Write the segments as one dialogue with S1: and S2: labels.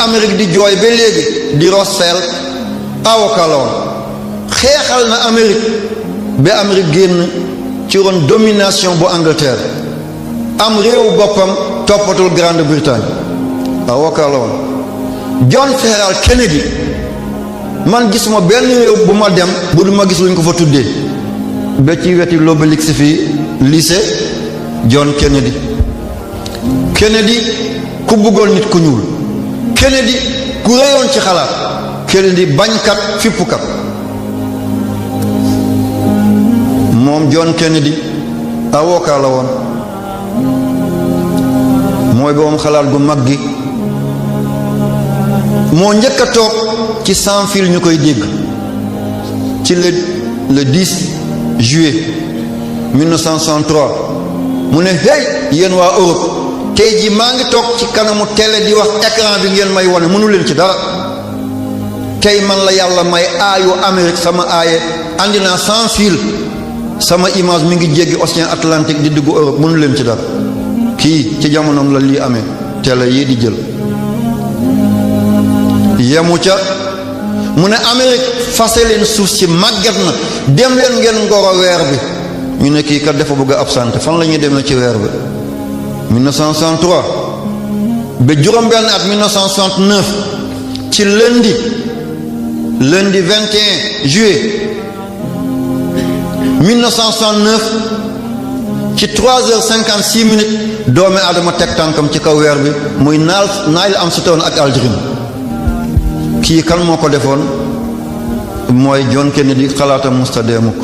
S1: Amérique di jooy ba léegi di Roosevelt avocat la woon xeexal na Amérique ba Amérique génn ci ron domination bu Angleterre am réew boppam toppatul Grande-Bretagne avocat la woon John Ferral Kennedy man gisuma benn réew bu ma dem bu du ma gis luñ ko fa tuddee ba ci weti l'Obélisque fii lycée John Kennedy ku bëggoon nit ku ñuul Kennedy ku réyoon ci xalaat Kennedy bañkat fippukat moom John Kennedy avocat la woon mooy boom xalaat gu mag gi moo njëkk a toog ci sans fil ñu koy dégg ci le 10 juillet 1963 mu ne hey yéen waa Europe tey ji maa ngi toog ci kanamu télé di wax écran bi ngeen may wone mënu leen ci dara tey man la yàlla may aayu Amérique sama aaye andi naa sans fil sama image mi ngi jéggi océan Atlantique di dugg Europe mënu leen ci dara kii ci jamonoom la lii amee télé yii di jël yemu ca mu ne Amérique fase leen suuf si màgget na dem leen ngeen ngoro weer bi ñu ne kii kat dafa bëgg a absenté fan la ñuy demee ci weer bi 1963 ba juróom-benn at 1969 ci lundi 21 juillet 1969 ci 3h56 doomi Adama teg tànkam ci kaw weer bi muy Neil Armstrong ak Aldrin kii kan moo ko defoon mooy John Kennedy xalaatam musta dee mukk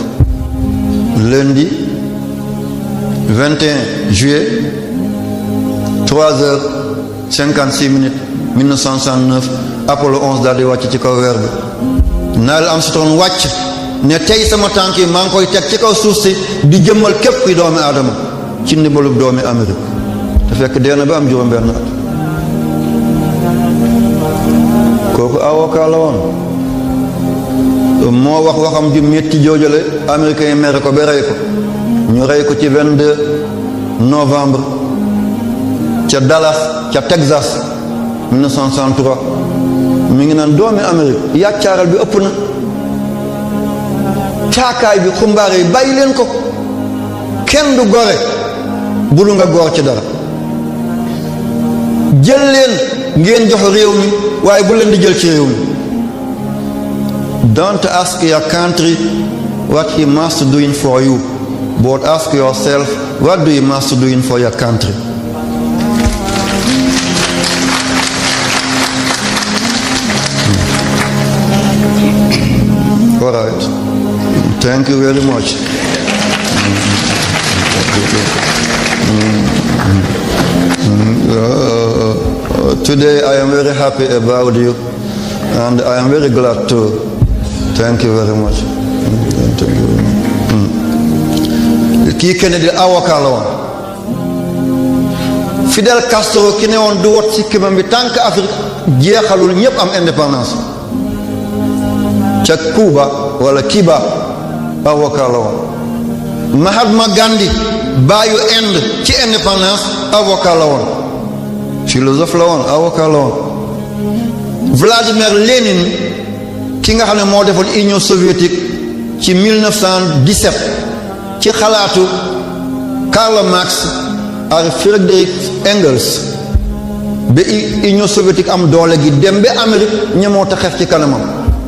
S1: lundi 21 juillet 3h56 1969 Apollo 11 daal di wàcc ci kaw weer bi Neil Armstrong wàcc ne tey sama tànk yi maa ngi koy teg ci kaw suuf si di jëmmal képp kuy doomi aadama ci ndimbalub doomi Amérique te fekk dee na ba am juróom-benn at kooku avocat la woon moo wax waxam ju metti joojale américain yi mere ko ba rey ko ñu rey ko ci 22 novembre ca Dallas ca Texas 1963 mi ngi naan doomi Amérique yàccaaral bi ëpp na caakaay bi xumbaare yi bàyyi leen ko kenn du gore bu lu nga góor ci dara jël leen ngeen jox réew mi waaye bu leen di jël ci réew mi don't ask your country what he must doing for you but ask yourself what do you must doing for your country. All right, thank you very much. Today I am very happy about you and I am very glad too. Thank you very much. Kii Kennedy avocat la woon Fidel Castro ki ne woon du wot ci kimam bi tant que Afrique jeexalul ñépp am indépendance ca Cuba wala Cuba avocat la woon Mahatma Gandhi baayu Inde ci indépendance avocat la woon philosophe la woon avocat la woon Vladimir Lénine ki nga xam ne moo defoon Union soviétique ci 1917 ci xalaatu Karl Marx ak Friedrich Engels ba Union soviétique am doole gi dem ba Amérique ñemoo ta xef ci kanamam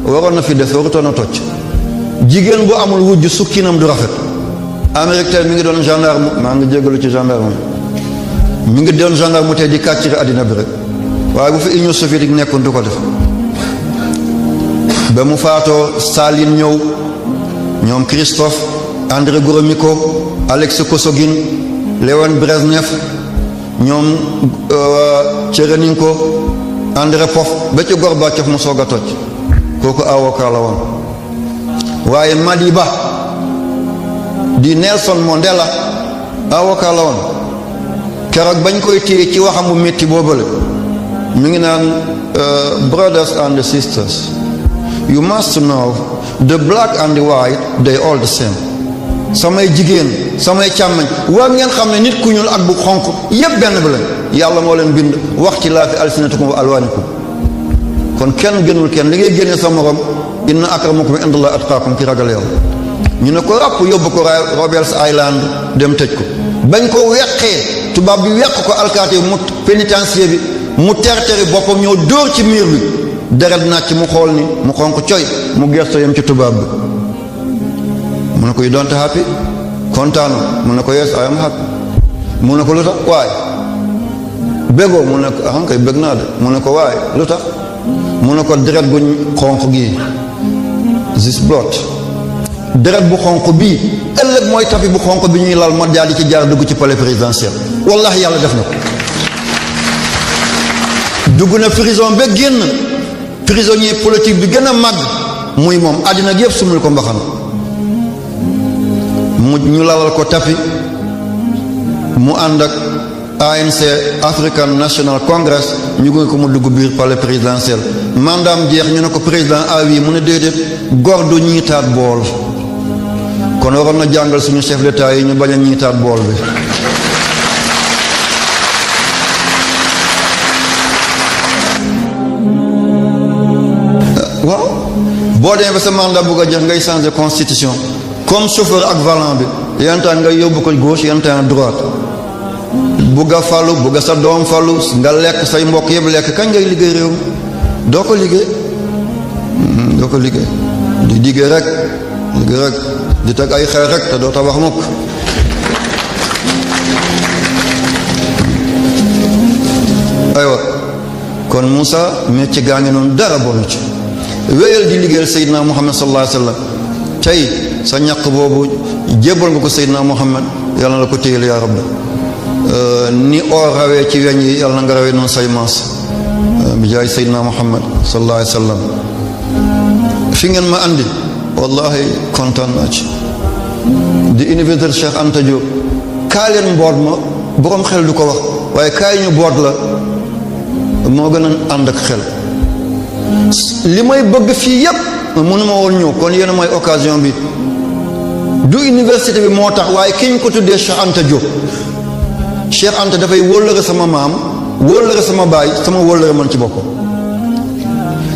S1: waroon na fi des warutoon a tocc jigéen bu amul wujj sukkinam du rafet Amérique tey mi ngi doon gendarme maa ngi jégalu ci gendarme mi ngi doon gendarme tey di kàcciri àddina bi rek waaye bu fi Union soviétique nekkoon du ko def ba mu faatoo Staline ñëw ñoom Christophe André Gromyko Alex Kosogin Léon Brezhnev ñoom Tchereninko André Pof ba ci Gorbatchev mu soog a toj kooku avocat la woon waaye Madiba di Nelson Mandela avocat la woon keroog bañ koy téye ci waxam bu métti boobale mi ngi naan brothers and sisters, you must know the black and the white they all the same. samay jigéen samay càmmañ war ngeen xam ne nit ku ñuul ak bu xonq yépp benn bi la yàlla moo leen bind wax ci laa fi alsinatukum wa alwaanikum kon kenn gënul kenn li ngay génne sa morom inna akramakum indallahi atqaakum ki ragal yàlla. ñu ne ko ràpp yóbbu ko Roberts Island dem tëj ko bañ ko weqee tubaab bi weq ko alkaati mu pénitencier bi mu terteri boppam ñëw dóor ci miir bi deret naaj ci mu xool ni mu xonq coy mu gesto yem ci tubaab bi mu ne ko you don't happy kontaanu mu ne ko yes I am happy mu ne ko lu tax waaye bégoo mu ne ko ah kay bég naa de mu ne ko waaye lu tax mu ne ko deret gu xonq gi this blood deret bu xonq bii ëllëg mooy tapi bu xonq bi ñuy lal ma daal di ci jaar dugg ci palais présidentiel wallahi yàlla def na ko dugg na prison ba génn prisonnier politique bi gën a màgg muy moom àddina gi yëpp sumul ko mbaxana mu ñu lalal ko tapi mu ànd ak ANC African National Congress ñu gunge ko mu dugg biir palais présidentiel mandaam jeex ñu ne ko président awi mu ne déedéet góor du ñiitaat bool kon waroon na jàngal suñu chef d'état yi ñu bañ a ñiitaat bool bi waaw boo demee ba sa mandat bugg a jeex ngay changer constitution comme chauffeur ak volant bi yenn temps nga yóbbu ko gauche yenn temps droite bugg a falu bugg a sa doom falu nga lekk say mbokk yëpp lekk kañ ngay liggéey réew mi doo ko liggéey di liggéey rek di teg ay xeer rek te doo tabax mukk aywa kon Moussa métti gaa ngi noonu dara bonu ci wéyal di liggéeyal Seydina Muhammad sallallahu alayhi wa sallam tey sa ñaq boobu jébbal nga ko Seydina Muhammad yàlla na la ko téyel yaa rabbi ni oo rawee ci weñ yi yàlla na nga rawee noonu say maas bi jaay Seydina Muhammad sallallahu alayhi wa sallam fi ngeen ma andi wallahi kontaan naa ci di université Cheikh Anta Diop kaa leen mboot ma boroom xel du ko wax waaye kaay ñu boot la moo gën a ànd ak xel li may bëgg fii yépp mënuma woon ñëw kon yéen mooy occasion bi du université bi moo tax waaye ki ñu ko tuddee Cheikh Anta Diop Cheikh Anta dafay wóllëre sama maam wóllëre sama baay sama wóllëre man ci boppam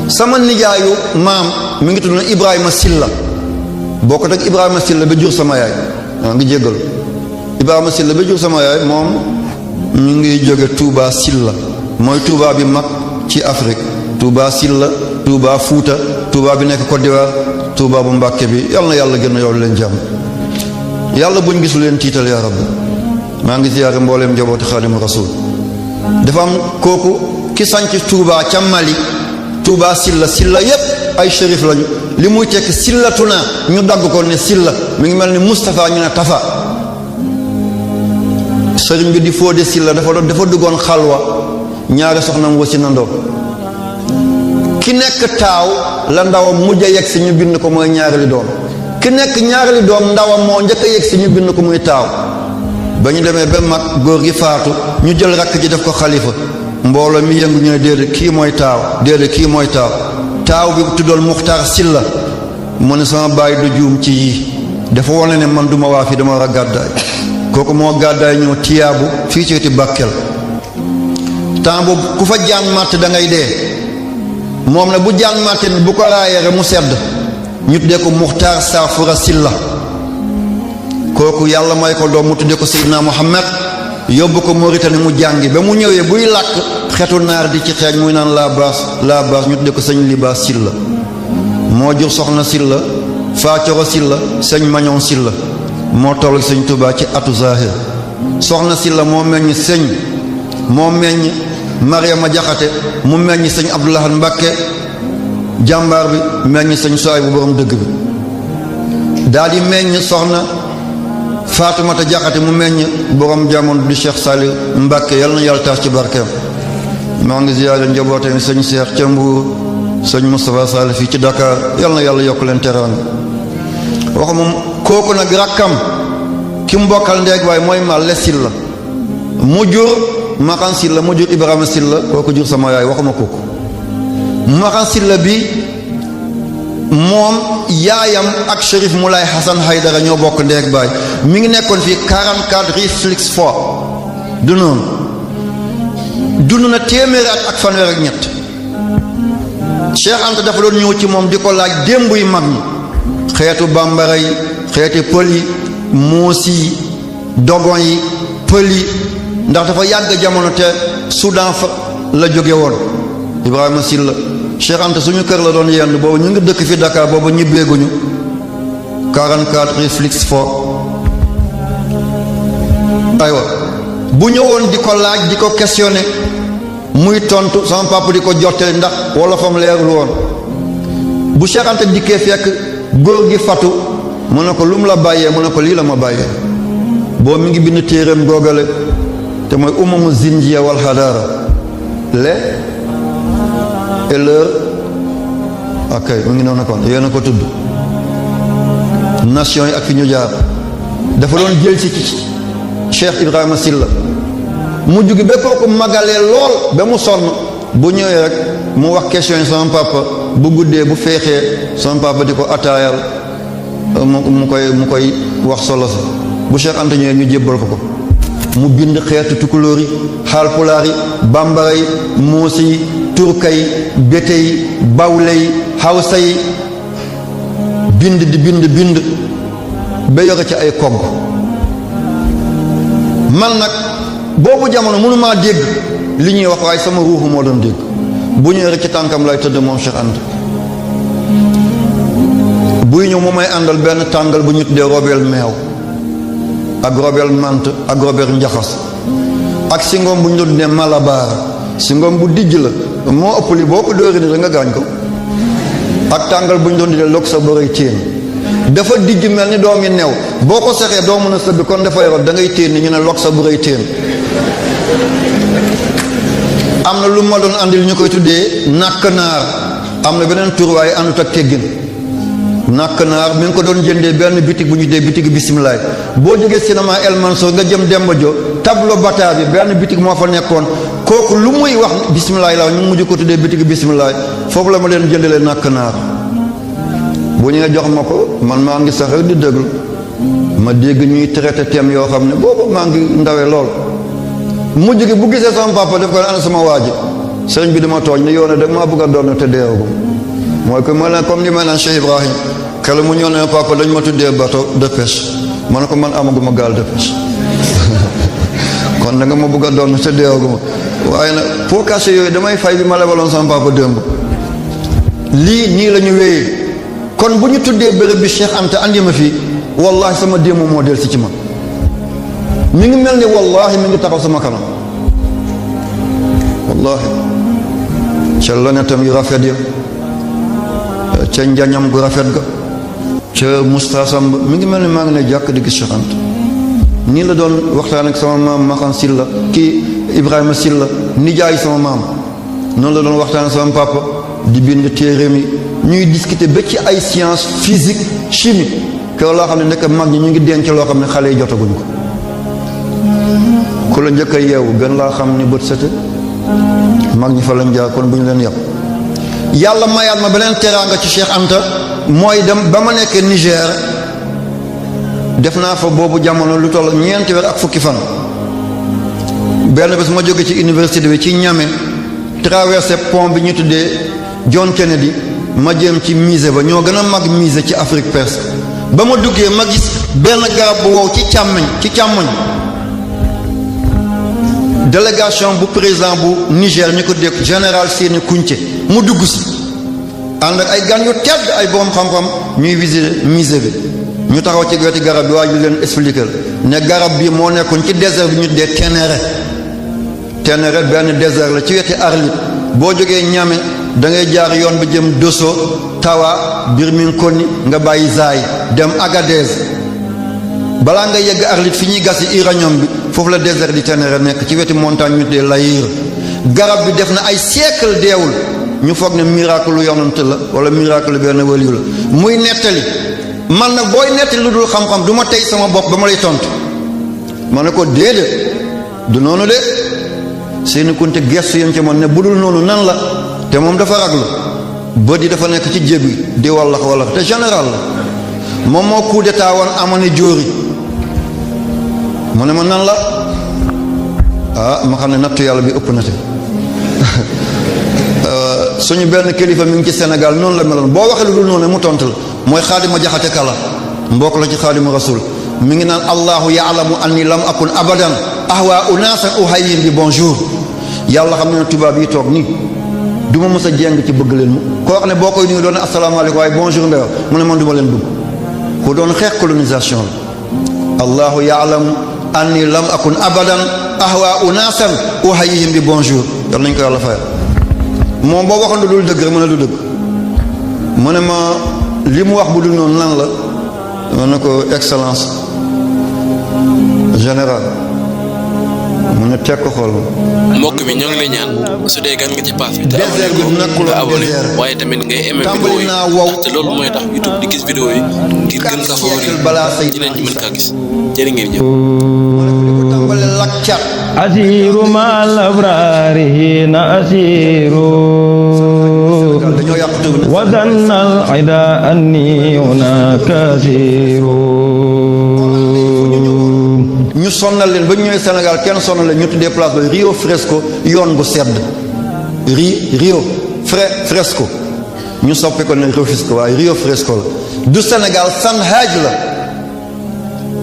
S1: sama nijaayu maam mi ngi tudd na Ibrahima Silla boo ko teg Ibrahima Silla ba jur sama yaay maa ngi jéggalu Ibrahima Silla ba jur sama yaay moom ñu ngi jóge Touba Silla mooy Touba bi mag ci Afrique Touba Silla Touba Fuuta Touba bi nekk Côte d'Ivoire Touba bu Mbàkke bi yal na yàlla gën a yow leen jàmm yàlla buñ gisu leen tiital yaa rabbi maa ngi ziyaare mbooleem njabooti Xaadimu Rasuul dafa am kooku ki sanc Touba ca Mali Touba Silla yépp ay shérif lañu li muy tekk sillatuna ñu dagg ko ne Silla mi ngi mel ni Moustapha ñu ne Tafa sëriñ bi di Fodé Silla dafa duggoon xalwa ñaari soxnam wasi na ndoo ki nekk taaw la ndawam mujj a yegg si ñu bind ko mooy ñaareeli doom ki nekk ñaareeli doom ndawam moo njëkk a yegg si ñu bind ko muy taaw ba ñu demee ba mag góor gi faatu ñu jël rakk ji def ko xalifa mbooloo mi yëngu ñu ne déedéet kii mooy taaw taaw bi tuddoon Muxtaar Silla mu ne sama baay du juum ci yii dafa wane ne man duma waa fii dama war a gàddaay kooku moo gàddaay ñëw tiyaabu fii ci wetu Bakel temps boobu ku fa jaan màtt da ngay dee moom ne bu jaan màtte bu ko raayere mu sedd ñu tuddee ko Muxtaar Saafura Silla kooku yàlla may ko doom mu tuddee ko Seydina Muhammad yóbbu ko Mauritanie mu jàngi ba mu ñëwee buy làkk xetu naar di ci xeeñ muy naan laa baas ñu tuddee ko sëñ Libaas Silla moo jur soxna Silla Faacoro Silla sëñ Mañoon Silla moo toll sëñ Tuubaa ci atu zahir soxna Silla moo meññ sëñ moo meññ Mariama Jaxate mu meññ sëñ Abdoulahan Mbàkke jàmbaar bi meññ sëñ Suwaybu bu borom dëgg bi daal di meññ soxna Faatumata Jaxate mu meññ borom jamono di Cheikh Saliou Mbàkke yal na yàlla taas ci barkeem maa ngi ziyaare njabootam sëñ Cheikh ca Mbuur sëñ Moustapha Sall fii ci Dakar yal na yàlla yokk leen teraanga wax moom kooku nag rakkam ki mu bokkal ndeeg waaye mooy Malle Silla mu jur Maxan Silla mu jur Ibrahima Silla kooku jur sama yaay waxuma kooku Maxan Silla bi moom yaayam ak Chérif Moulay Hassan Haydara ñoo bokk ndeeg baay mi ngi nekkoon fii 44 Rufisque Fort du noonu dund na téeméeri at ak fanweer ak ñett Cheikh Anta dafa doon ñëw ci moom di ko laaj démb yu mag ñi xeetu bambara yi xeeti pël yi muus yi dogon yi pël yi ndax dafa yàgg jamono te Soudan fa la jóge woon Ibrahima Silla Cheikh Anta suñu kër la doon yenn boobu ñu ngi dëkk fi Dakar boobu ñibbeeguñu 44 réflexe fort aywa bu ñëwoon di ko laaj di ko questionné muy tontu sama papa di ko jottali ndax wolofam leerul woon bu Cheikh Anta dikkee fekk góor gi fatu mu ne ko lu mu la bàyyee mu ne ko lii la ma bàyyee boo mi ngi bind téeréem googale te mooy umamu zinjiya wal hadara le et l'heure ok mu ngi noonu kon yéen a ko tudd nation yi ak fi ñu jaar dafa doon jël ci Cheikh Ibrahima Silla mu jugi ba kooku magalee lool ba mu sonn bu ñëwee rek mu wax question yi sama papa bu guddee bu feexee sama papa di ko ataayal mu koy wax solo sa bu Cheikh Anta ñëwee ñu jébbal ko mu bind xeetu tukulóor yi xaalpulaar yi bambara yi muusi yi turka yi béte yi bawle yi hawsa yi bind di bind ba yore ci ay kogg man nag boobu jamono mënumaa dégg li ñuy wax waaye sama ruuxu moo doon dégg bu ñëwee rek ci tànkam lay tëdd moom Cheikh Anta buy ñëw mu may àndal benn tàngal bu ñu tuddee robel meew ak robel mant ak robel njaxas ak singom bu ñu doon tuddee malabar singom bu dijj la moo ëpp li boo ko dóori ni da nga gaañ ko ak tàngal bu ñu doon tuddee lok sa bërëy téen dafa dijj mel ni doom yi new boo ko sexee doo mën a sëgg kon dafay rot da ngay téen ni ñu ne lok sa bërëy téen am na lu ma doon andil ñu koy tuddee nàkk naar am na beneen tur waaye àndut ak teggin nàkk naar mi ngi ko doon jëndee benn bitig bu ñu dee bitig bisimilaay boo jógee cinéma El Mansour nga jëm Demba Jo tableau bata bi benn bitig moo fa nekkoon kooku lu muy wax bisimilaay la ñu mujj ko tuddee bitig bisimilaay foofu la ma leen jëndalee nàkk naar bu ñu jox ma ko man maa ngi sax rek di déglu ma dégg ñuy traité thème yoo xam ne boobu maa ngi ndawee lool mujj gi bu gisee sama papa daf ko ana sama waaji sëriñ bi dama tooñ ne yoone dag maa bëgg a doon te deewagu mooy que ma leen comme ni ma naan Cheikh Ibrahim kala mu ñëw ne papa dañ ma tuddee bateau de pêche ma ne ko man amaguma gaal de pêche kon da nga ma bëgg a doon te deewaguma waaye nag pour cacher yooyu damay fay bi ma lebaloon sama papa démb lii nii la ñu wéyee kon bu ñu tuddee béréb bi Cheikh Anta andi ma fii wallahi sama démb moo del si ci man mi ngi mel ni wallahi mi ngi taxaw sama kanam wallahi ca lonetam yu rafet ya ca njañam gu rafet ga ca mustaasam ba mi ngi mel ni maa ngi ne jàkk di gis Cheikh Anta nii la doon waxtaan ak sama maam Maxan Silla kii Ibrahima Silla nijaay sama maam noonu la doon waxtaan ak sama papa di bind téeréem yi ñuy discuter ba ci ay science physique chimie ke loo xam ne nekk mag ñi ñu ngi denc loo xam ne xale yi jotaguñ ko ku la njëkk a yeewu gën laa xam ni bët sete mag ñi fa lañ jaar kon bu ñu leen yàpp yàlla mayaat ma beneen teraanga ci Cheikh Anta mooy dem ba ma nekk Niger def naa fa boobu jamono lu toll ñeenti weer ak fukki fan benn bés ma jóge ci université bi ci Niamey traversé pont bi ñu tuddee John Kennedy ma jëm ci musée ba ñoo gën a mag musée ci Afrique presque ba ma duggee ma gis benn garab bu wow ci càmmoñ délégation bu président bu Niger ñu ko dégg général Séni Kountché mu dugg si ànd ak ay gan yu tedd ay borom xam-xam ñuy visiter musée bi ñu taxaw ci weti garab bi waa ji leen expliquer ne garab bi moo nekkoon ci désert bi ñu dee Ténéré benn désert la ci weti Arlit boo jógee Niamey da ngay jaar yoon bi jëm Dosso Tawa Birmingham nga bàyyi Zaï dem Agadez balaa nga yegg Arlit fi ñuy gas yi uranium bi foofu la désert di Ténéré nekk ci weti montagne ñu dee Layir garab bi def na ay siècle deewul ñu foog ne miracle lu yonant la wala miracle benn waliyu la muy nettali man nag booy nettali lu dul xam-xam du ma tey sama bopp ba ma lay tontu ma ne ko déedéet du noonu de Séni Kountché gestu yam ci man ne budul noonu nan la te moom dafa raglu bët yi dafa nekk ci jébi di wallax te général la moom moo coup d'état woon Amani Diori mu ne ma nan la ma xam ne nattu yàlla bi ëpp na te suñu benn kilifa mi ngi ci Sénégal noonu la meloon boo waxee lu dul noonu mu tontu la mooy Xaadima Jaxate Kala mbokk la ci Xaadimu Rasul mi ngi naan allahu yaalamu anni lam akun abadan ahwa unasan uhayyin bi bonjour. yàlla xam ne tubaab yi toog nii du ma mës a jéng ci bëgg leen mu koo wax ne boo koy nuyu doon ne asalaamaaleykum waaye bonjour nga mu ne man du ma leen bëgg ku doon xeex colonisation la allahu yaalamu anni lam akun abadan ahwa unasan uhayyihim bi bonjour yal nañ ko yàlla fayal moom boo waxoon du dul dëgg rek mu ne du dëgg mu ne ma li mu wax bu dul noonu lan la ma ne ko excellence général mu ne teg ko xool
S2: mbokk mi ñoo ngi lay ñaan su dee gan nga ci pass bi te nga abonné waaye tamit ngay aimé vidéo yi ndaxte loolu mooy tax YouTube di gis vidéo yi ngir gën ka favori ñeneen ñi mën kaa gis jërë ngeen jëf
S3: asiru mal abrari hina asiru wa dannal ida anni hunaka asiru
S1: ñu sonnal leen ba ñu ñëwee Sénégal kenn sonnal leen ñu tuddee place ba Rio Fresco yoon bu sedd Rio Fresco ñu soppi ko ne Rufisque waaye Rio Fresco la du Sénégal Sanhaj la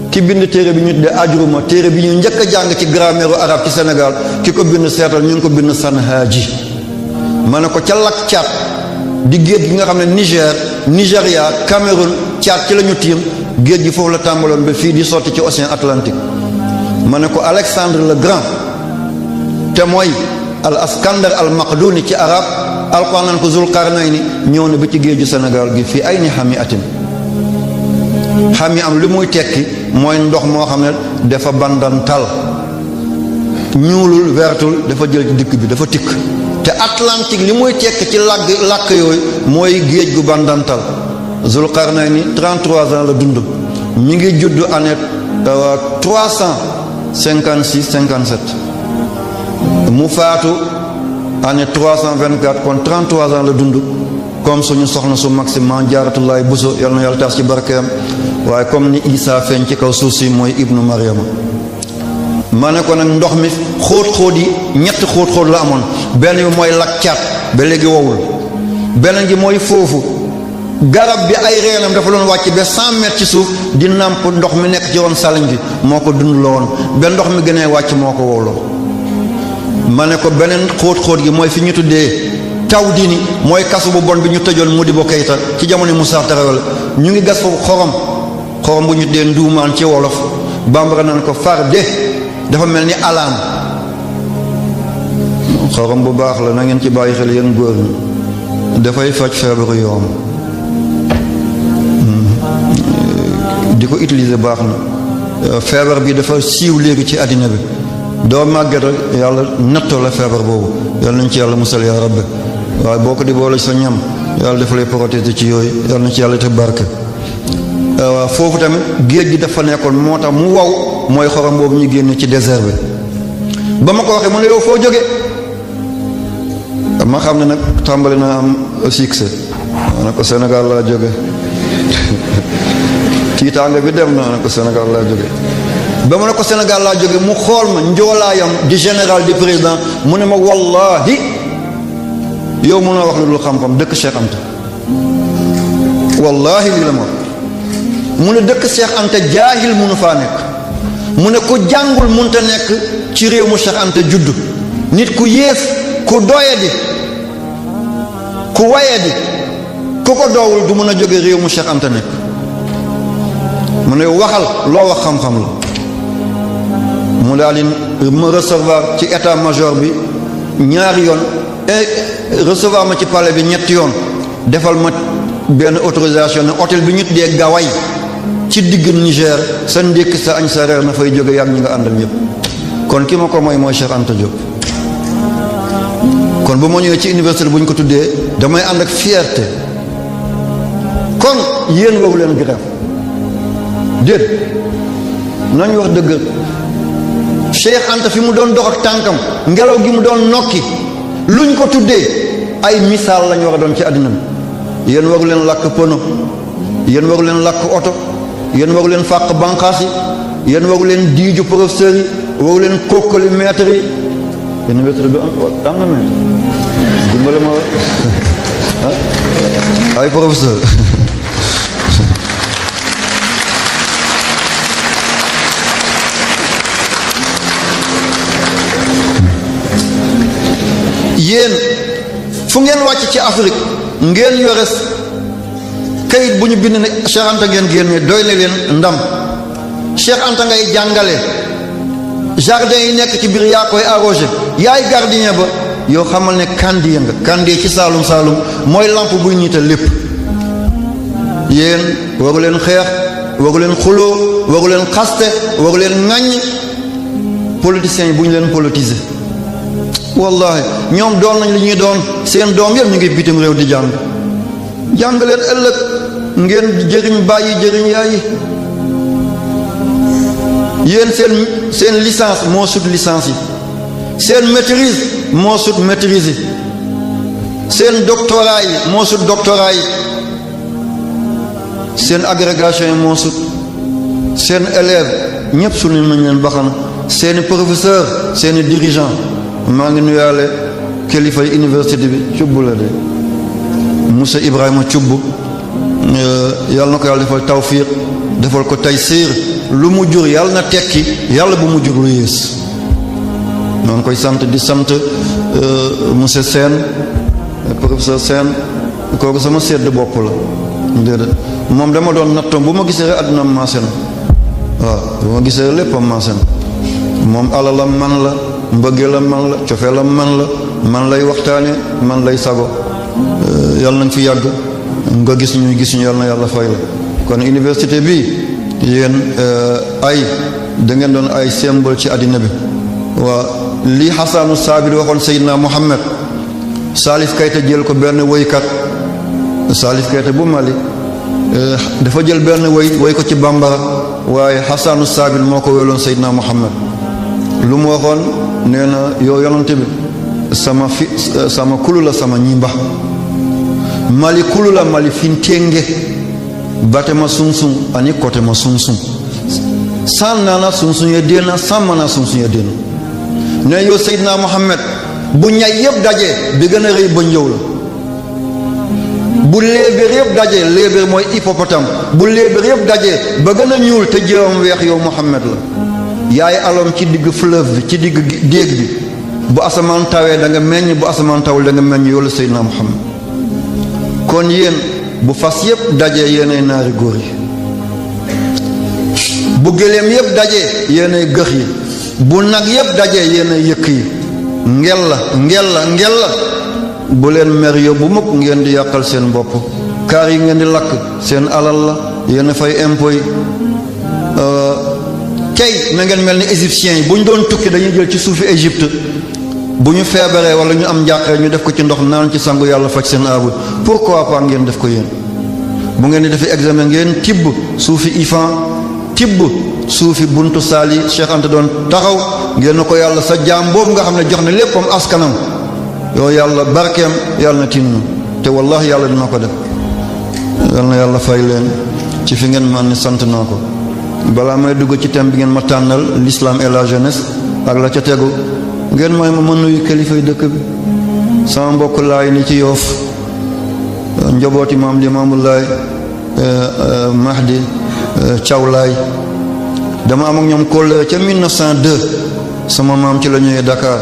S1: ki bind téere bi ñu tuddee ajruma téere bi ñu njëkk a jàng ci grammaire arabe ci Sénégal ki ko bind seetal ñu ngi ko bind Sanhaji ma ne ko ca lak Tchad di géej gi nga xam ne Nigéria Cameroun Tchad ci la ñu tiim géej gi foofu la tàmbaloon ba fii di sotti ci océan Atlantique ma ne ko Alexandre le Grand te mooy al Askandar al Maqduni ci arab alquran naan ko Zulqarnayni ñëw na ba ci géeju Sénégal gi fii ay ni xami atin xami am li muy tekki mooy ndox moo xam ne dafa bandantal ñuulul wertul dafa jël ci dikk bi dafa tikk te Atlantique li muy tekki ci làkk yooyu mooy géej gu bandantal Zulqarnayni 33 ans la dund mi ngi judd année 356 57 mu faatu année 324 kon 33 ans la dund comme suñu soxna su mag si Maam Jaaratullaahi Buso yal na yàlla taas ci barkeem waaye comme ni Isa feeñ ci kaw suuf si mooy ibnu Maryama ma ne ko nag ndox mi xóot-xóot yi ñetti xóot-xóot la amoon benn bi mooy lak Caat ba léegi wowul beneen gi mooy foofu garab bi ay reenam dafa doon wàcc ba 100 mètres ci suuf di nàmp ndox mi nekk ci woon saliñ bi moo ko dund la woon ba ndox mi gënee wàcc moo ko wowloo ma ne ko beneen xóot-xóot gi mooy fi ñu tuddee taw dini mooy kasu bu bon bi ñu tëjoon Modibo Keïta ci jamono Moussa Tarawele ñu ngi gas foofu xorom bu ñu tuddee nduumaan ci wolof bambara nan ko far de dafa mel ni alaan xorom bu baax la na ngeen ci bàyyi xel yéen góor ñi dafay faj feebaru yoom di ko utiliser baax na feebar bi dafa siiw léegi ci àddina bi doo màgget rek yàlla nattoo la feebar boobu yàlla nañ ci yàlla musal yaa rabbi waaye boo ko di boole sa ñam yàlla dafa lay protéger ci yooyu yàlla nañ ci yàlla te barke waaw foofu tamit géej gi dafa nekkoon moo tax mu wow mooy xorom boobu ñu génne ci désert bi ba ma ko waxee mu ne yow foo jóge ma xam ne nag tàmbali na am succès ma ne ko Sénégal laa jóge tiitaanga bi dem na ma ne ko Sénégal laa jóge ba mu ne ko Sénégal laa jóge mu xool ma njoolaayam di général di président mu ne ma wallahi yow mun a wax lu dul xam-xam dëkk Cheikh Anta wallahi lii la ma mu ne dëkk Cheikh Anta jaahil munu faa nekk mu ne ku jàngul munta nekk ci réew mu Cheikh Anta judd nit ku yées ku doyadi ku wayadi ku ko doowul du mun a jóge réew mu Cheikh Anta nekk mu ne waxal loo wax xam-xam la mu daal di ma recevoir ci état major bi ñaari yoon recevoir ma ci palais bi ñetti yoon defal ma benn autorisation ne hôtel bi ñu tuddee Gaway ci digg Niger sa ndékki sa añ sa reer na fay jóge yàgg ñi nga àndal ñëpp kon ki ma ko mooy Cheikh Anta Diop kon bu ma ñëwee ci université bu ñu ko tuddee damay ànd ak fierté kon yéen waru leen grève déet nañ wax dëgg Cheikh Anta fi mu doon dox ak tànkam ngelaw gi mu doon nokki luñ ko tuddee ay misaal lañ war a doon ci àddina bi yéen waru leen làkk pono yéen waru leen làkk oto yéen waru leen fàq banqaas yi yéen waru leen diiju professeurs yi waru leen kokkali maître yi université bi am na maître dimbale ma ay professeur yéen fu ngeen wàcc ci Afrique ngeen yore kayit bu ñu bind ne Cheikh Anta ngeen génne doy na leen ndam Cheikh Anta ngay jàngale jardin yi nekk ci biir yaa koy arrosé yaay gardien ba yow xamal ne kandiya nga kandiya ci saalum saalum mooy lampe buy niital lépp yéen waru leen xeex waru leen xuloo waru leen xaste waru leen ŋàññ politiciens yi bu ñu leen politiser wallahi ñoom doon nañ li ñuy doon seen doom yëpp ñu ngi bitim réew di jàng leen ëllëg ngeen jëriñ bàyyi jëriñ yaayi yéen seen licence moo sut licence yi seen maîtrise moo sut maîtrise yi seen doctorat yi moo sut doctorat yi seen agrégation yi moo sut seen élève ñëpp sunu nañ leen baxana seeni professeur seeni dirigeant maa ngi nuyaale kilifa yi université bi cubb la de monsieur Ibrahima cubb yàlla na ko yàlla defal tawfiq defal ko taysiir lu mu jur yàlla na tekki yàlla bu mu jur lu yées maa ngi koy sant di sant monsieur Sène professeur Sène kooku sama sedd bopp la déedéet moom dama doon nattoom bu ma gisee rek àdduna maase na waaw bu ma gisee léppam maase na moom alalam man la mbëggeelam man la cofeelam man lay waxtaane man lay sago yàlla nañ fi yàgg nga gis ñuy gis ñu yàlla na yàlla fay la kon université bi yéen da ngeen doon ay symbole ci àddina bi waa lii Hasanu Saabir waxoon Seydina Muhammad Salif Keita jël ko benn woykat Salif Keita bu Mali dafa jël benn woy ko ci bambara waaye Hasanu Saabir moo ko wéloon Seydina Muhammad lu mu waxoon nee na yow yonante bi sama kulu la sama ñimba mali kulu la mali fintenge bate ma sunsun ani kote ma sunsun san nana sunsun ye dena sammana sunsun ye dena ne yow Seydina Muhammad bu ñay yëpp daje bi gën a rëy ba ñëw la bu léebéer yëpp daje léebéer mooy hippopotame bu léebéer yëpp daje ba gën a ñuul te jëwam weex yow Muhammad la yaay alom ci digg fleuve bi ci digg déeg bi bu asamaan tawee da nga meññ bu asamaan tawul da nga meññ yow la Seydina Muhammad kon yéen bu fas yëpp dajee yéenay naari góor yi bu gëléem yëpp dajee yéenay gëx yi bu nag yëpp dajee yéenay yëkk yi ngel la bu leen mer yóbbu mukk ngeen di yàqal seen bopp kaar yi ngeen di lakk seen alal la yéen fay impôt yi tey na ngeen mel ni égyptiens yi bu ñu doon tukki dañuy jël ci suufi Égypte bu ñu feebaree wala ñu am njàqare ñu def ko ci ndox naan ci sangu yàlla faj seen aabu pourquoi pas ngeen def ko yéen bu ngeen di defee examen ngeen tibb suufi ifan tibb suufi buntu saali Cheikh Anta doon taxaw ngeen na ko yàlla sa jaam boobu nga xam ne jox na léppam askanam yow yàlla barkeem yàlla na tinnu te wallahi yàlla dina ko def yàlla na yàlla fay leen ci fi ngeen man ni sant naa ko balaa may dugg ci thème bi ngeen ma tànnal l'islam et la jeunesse ak la ca tegu ngeen may ma mën nuyu kilifay dëkk bi sama mbokk laay ni ci Yoof njabooti maam Limaamu Laay Mahdi Thiaw Laay dama am ak ñoom kóllëre ca 1902 sama maam ci la ñëwee Dakar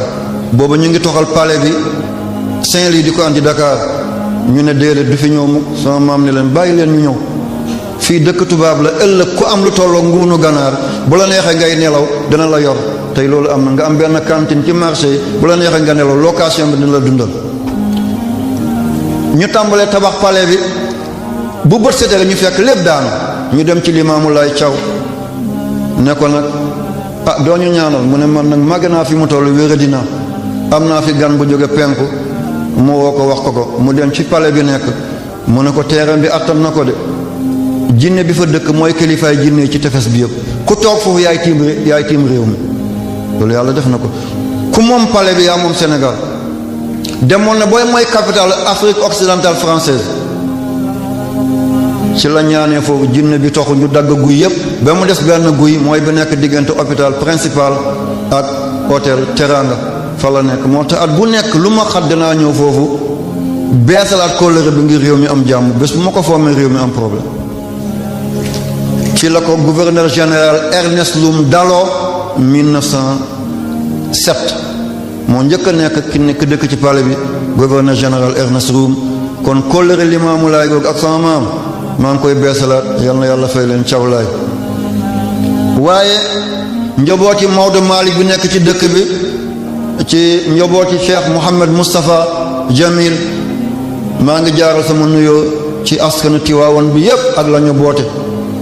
S1: booba ñu ngi toxal palais bi Saint-Louis di ko andi Dakar ñu ne déedéet du fi ñëw mukk sama maam ne leen bàyyi leen ñu ñëw fii dëkk tubaab la ëllëg ku am lu tolloo nguunu ganaar bu la neexee ngay nelaw dana la yor tey loolu am na nga am benn cantine ci marché yi bu la neexee nga nelaw location bi dina la dundal ñu tàmbalee tabax palais bi bu bët setee ñu fekk lépp daanu ñu dem ci Limaamu Laay Thiaw ne ko nag doo ñu ñaanal mu ne man nag màgg naa fi mu toll wéra dina am naa fi gan bu jóge penku mu woo ko wax ko mu dem ci palais bi nekk mu ne ko terrain bi attan na ko de jinne bi fa dëkk mooy kilifaay jinne ci tefes bi yëpp ku toog foofu yaay tiim réew mi loolu yàlla def na ko ku moom palais bi yaa moom Sénégal demoon na booy mooy capitale Afrique occidentale française ci la ñaanee foofu jinne bi toxu ñu dagg guy yëpp ba mu des benn guy mooy bi nekk diggante hôpital principal ak hôtel Teranga fa la nekk moo tax at bu nekk lu ma xat dinaa ñëw foofu beesalaat kóllëre bi ngir réew mi am jàmm bés bu ma ko foomee réew mi am problème. ci la ko gouverneur général Ernest Loum daloo 1907 moo njëkk a nekk ki nekk dëkk ci palais bi gouverneur général Ernest Loum kon kóllëre Limaamu Laay googu ak sama maam maa ngi koy beesalaat yal na yàlla fay leen cawlaay. waaye njabooti Maodo Malick bi nekk ci dëkk bi ci njabooti Cheikh Mouhamed Moustapha Jamil maa ngi jaaral sama nuyoo ci askanu Tiwaawan bi yépp ak la ñu boote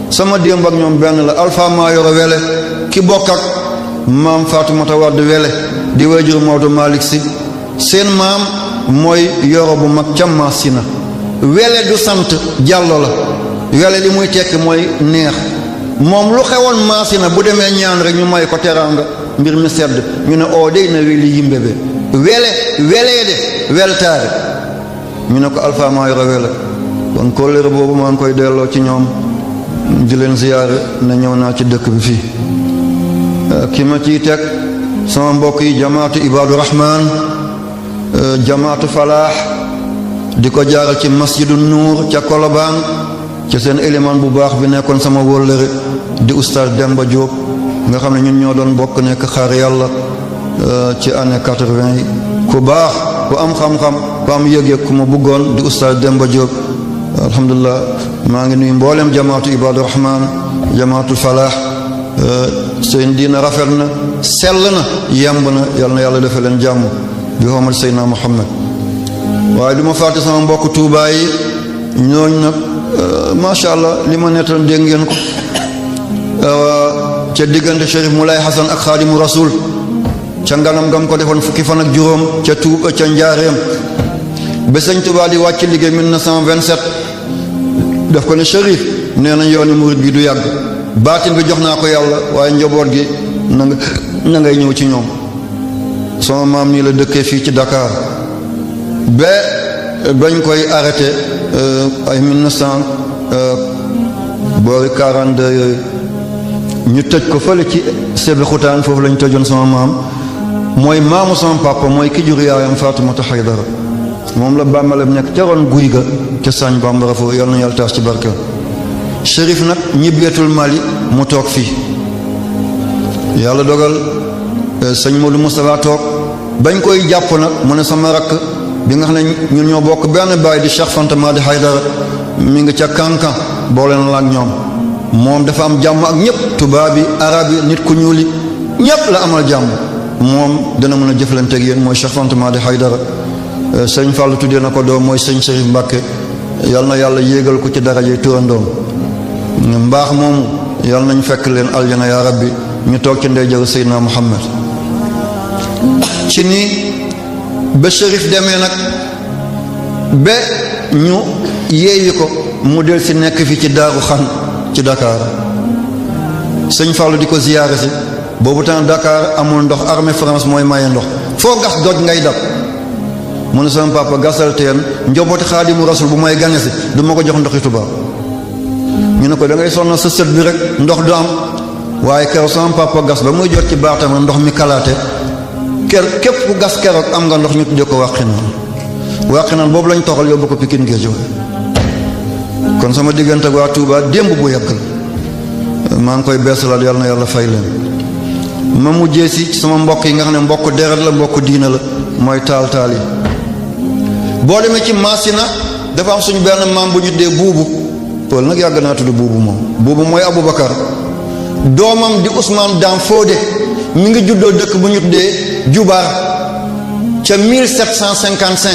S1: sama démb ak ñoom benn la Alpha Mayoro Wele ki bokk ak maam Fatoumata Wade Wele di wajur Maodo Malick Sy seen maam mooy yoro bu mag ca Masina Wele du sant Jàllo la Wele li muy tekki mooy neex moom lu xewoon Masina bu demee ñaan rek ñu may ko teraanga mbir mi sedd ñu ne oo dey na weli yimbebe welee de weltaare ñu ne ko Alpha Mayoro Wele kon kóllëre boobu maa ngi koy delloo ci ñoom di leen ziyaare ne ñëw naa ci dëkk bi fii ki ma ciy teg sama mbokk yi jamaatu Ibadu Rahman jamaatu Falaax di ko jaaral ci masjidu Nuur ca Kolobaan ci seen élément bu baax bi nekkoon sama wóllëre di oustaz Demba Diop nga xam ne ñun ñoo doon bokk nekk xaar yàlla ci année 80 yi ku baax ku am xam-xam ku am yëg-yëg ku ma bëggoon di oustaz Demba Diop alhamdulilah maa ngi nuyu mboolem jamaatu Ibadu Rahman jamaatu Falaax seen diina rafet na sell na yemb na yal na yàlla defal leen jàmm bi xoomal Seydina Muhammad waaye du ma fàtte sama mbokk Tuubaa yi ñooñu nag macha allah li ma nettal dégg ngeen ko ca diggante Chérif Moulay Hassan ak Xaadimu Rasul ca nganam gam ko defoon fukki fan ak juróom ca Tuuba ca Njaareem ba Sëñ Tuubaa di wàcc liggéey 1927 def ko ne Chérif nee nañ yooni murid bi du yàgg baatin bi jox naa ko yàlla waaye njaboot gi na ngay ñëw ci ñoom sama maam nii la dëkkee fii ci Dakar ba bañ koy arrêté ay 1900 boori 42 yooyu ñu tëj ko fële ci Sébikotane foofu lañ tëjoon sama maam mooy maamu sama papa mooy ki jur yaayam Faatumata Haydara moom la bàmmeelam nekk ca ron guy ga ca Sañ Bambara foofu yal na yàlla taas ci barkeel Chérif nag ñibbeetul Mali mu toog fii yàlla dogal sëñ Modou Moustapha toog bañ koy jàpp nag mu ne sama rakk bi nga xam ne ñun ñoo bokk benn baay di Cheikh Fanta Madi Haydara mi ngi ca Kankan boole na la ak ñoom moom dafa am jàmm ak ñëpp tubaab yi arab yi nit ku ñuuli ñëpp la amal jàmm moom dana mën a jëflante ak yéen mooy Cheikh Fanta Madi Haydara sëñ Fallou tuddee na ko doom mooy sëñ Chérif Mbacke yal na yàlla yéegal ko ci darajey turandoom mbaax moomu yal nañ fekk leen aljana yaa rabbi ñu toog ci ndeyjëru Seydina Muhammad ci nii ba Chérif demee nag ba ñu yeewi ko mu del si nekk fi ci Daaru Xan ci Dakar sëñ Fallou di ko ziyaare si boobu temps Dakar amul ndox armée France mooy maye ndox foo gas doj ngay dab mu ne sama papa gasal teen njobooti Xaadimu Rasul bu may gane si du ma ko jox ndoxi tubaab ñu ne ko da ngay sonnal sa sët bi rek ndox du am waaye keroog sama papa gas ba muy jot ci baatam ndox mi kalaate képp ku gas keroog am nga ndox ñu tuddee ko Wàqinaan boobu lañ toxal yóbbu ko Pikine Guédiawaye kon sama diggante ak waa Touba démb bu yàgg la maa ngi koy beesalaat yàlla na yàlla fay leen ma mujjee si sama mbokk yi nga xam ne mbokk deret la mbokk diina la mooy taal yi boo demee ci Masina dafa am suñu benn maam bu ñu tuddee buubu loolu nag yàgg naa tudd buubu moom buubu mooy Aboubacar doomam di Ousmane Dam Fodé mi ngi juddoo dëkk bu ñu tuddee Jubaar ca 1755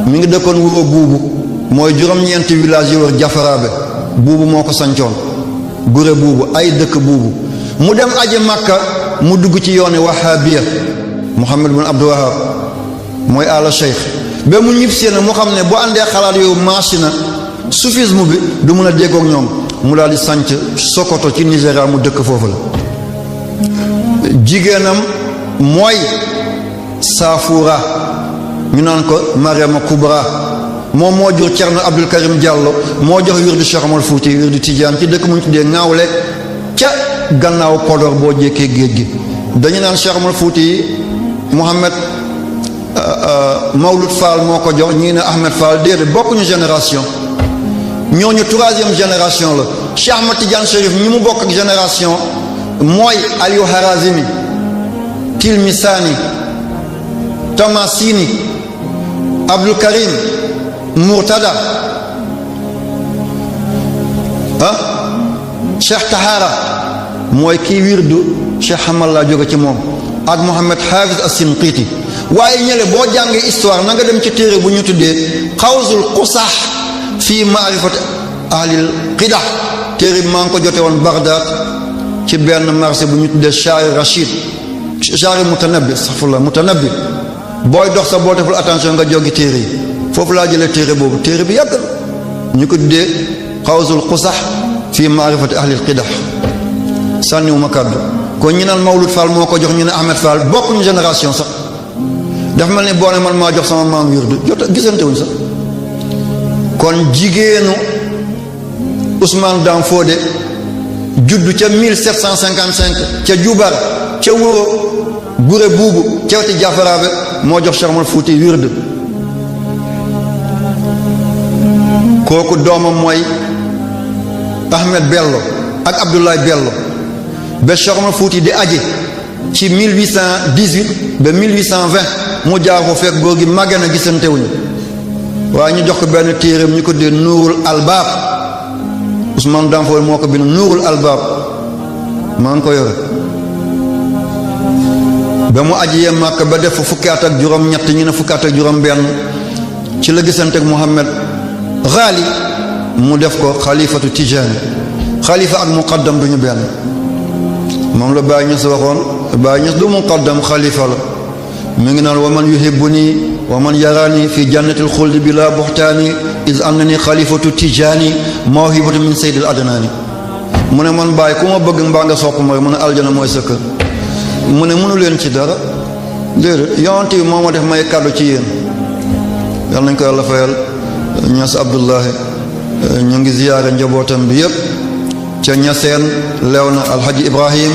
S1: mi ngi dëkkoon wuroo buubu mooy juróom-ñeenti village yi wër Jafaraabe buubu moo ko sancoon gure buubu ay dëkk buubu mu dem aji Makka mu dugg ci yooni Wahabiya Muhammad bin Abdul Wahab mooy àla cheikh ba mu ñibbisi na mu xam ne bu àndee xalaat yow Masina soufisme bi du mën a déggoog ñoom mu daal di sanc Sokoto ci Nigéria mu dëkk foofu la jigéenam mooy Saafuura ñu naan ko Mariama Kubra moom moo jur Cerno Abdul Karim Diallo moo jox wirdu Cheikh Omar Fouti wirdu Tijaan ci dëkk mu ñu tuddee Ŋaawle ca gannaaw Podor boo jékkee géej gi dañu naan Cheikh Omar Fouti Mohamed Mawlud Fall moo ko jox ñii ne Ahmed Fall déedéet bokkuñu génération ñooñu troisième génération la. Cheikh Ahmad Tidiane Chérif ñi mu bokk ak génération mooy Aliou Harazimi, Tilmisani, Tamasini, Abdul Karim, Murtada, Cheikh Tahara mooy kii wirdu Cheikh Hamal laa jóge ci moom ak Mohamed Hafiz as-Sinqiti. waaye ñële boo jàngee histoire na nga dem ci téere bu ñu tuddee Xawzul Qusax fii maarifati ahlil qidah téere bi maa ngi ko jote woon Bagdad ci benn marché bu ñu tuddee Shari Rachid Shari Mutanabbi safula Mutanabbi booy dox sa boo deful attention nga joggi téere yi foofu laa jëlee téere boobu téere bi yàgg ñu ko tuddee Xawzul Qusax fii maarifati ahlil qidah sànniwuma kàddu kon ñu naan Mawlud Fall moo ko jox ñu ne Ahmed Fall bokkuñu génération sax dafa mel ni boo ne man maa jox sama maam wirdu jot gisante wuñ sax kon jigéenu Ousmane Dam Fodé juddu ca 1755 ca Jubar ca Wuro Gure Buubu ca weti Jafaraabe moo jox Cheikh Omar Fouti wirdu kooku doomam mooy Ahmed Bello ak Abdoulaye Bello ba Cheikh Omar Fouti di aje ci 1818 ba 1820 mu jaar ko fekk góor gi màgge na gisante wuñu waaye ñu jox ko benn téereem ñu ko dee Nuurul Albaab Ousmane Dam Fodé moo ko bind Nuurul Albaab maa ngi ko yore ba mu aji yee Màkka ba def fukki at ak juróom ñett ñu ne fukki at ak juróom benn ci la gisante ak Mohammed Ghali mu def ko xalifatu Tijaani xalifa ak muqaddam duñu benn moom la Baay Ñas waxoon Baay Ñas du muqaddam xalifa la mi ngi naan wa man yuhibbuni wa man yarani fi jannatil xuldi bila buxtaani is annani xalifatu Tijaani mawhibatu min sayyidil adnaani mu ne man Baay ku ma bëgg mbaa nga sopp ma mu ne aljana mooy sa kër mu ne mënu leen ci dara déedéet yonent bi moo ma def may kàddu ci yéen yal nañ ko yàlla fayal Ñas Abdullahi ñu ngi ziyaare njabootam bi yépp ca Ñaseen leew na Alhaji Ibrahim